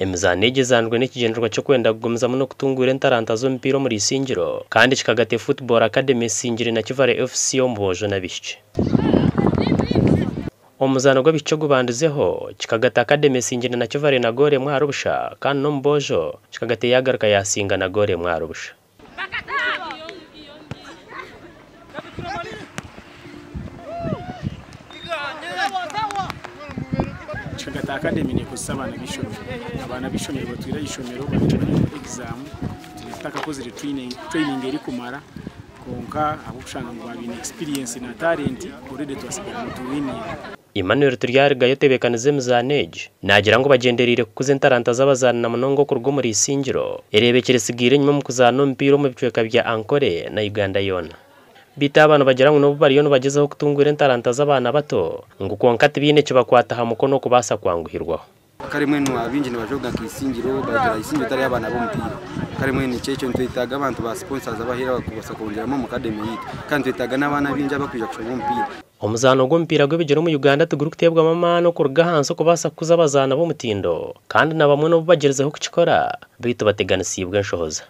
Emizaano egi ezaanirwe n'ekigyendererwa ky'okwenda kugumizamu n'okutunguura entaranta z'omupiira omuri Isingiro kandi Kikagate Football Academy esingire Nakivale FC omu boojo n'abaishiki. Omuzaano gw'abaishiki ogubandizeho, Kikagate Academy esingire Nakivale na goolo emwe ahari busha kandi n'omu boojo, Kikagate yaagaruka yaasinga na goolo emwe ahari busha. Kikagate Academy nekozesa abaana b'eishomero. Abaana b'eishomero batwire aha ishomero bari muri exam tutakakozire training erikumara kwonka ahabw'okushanga ngu baaba baine experience na talent already twasigara nituwininga. Emmanuel Turyarigayo otebeekanize emizaano egi naagira ngu bagyendereire kukuza entaranta z'abazaani na munonga okuruga omuri Isingiro ereebekire etsigaire enyima omu kuzaana omupiira omu bicweka bya Ankole na Uganda yoona. Beitu aba nibagira ngu n'obu bariyo nibagyezaho kutunguura entaranta z'abaana bato ngu kwonka tibaine kibakwata aha mukono okubaasa kwanguhirwaho. Kare mbwenu abaingi nibajoga nka Isingiro bagira Isingiro tariyo abaana b'omupiira. Kare mbwenu nikyo ekyo nitwetaaga abantu ba sponsors abaheeru abakubaasa kwongyeramu omu academy yaitu. Kandi nitwetaaga n'abaana baingi abakwija kushoma omupiira. Omuzaano gw'omupiira gw'ebigyere omu Uganda tigurikuteebwamu amaani okuruga ahansi okubaasa kukuza abazaani b'omutindo kandi na bamwe n'obu bagyerizeho kukikora beitu bateganisiibwe enshohoza.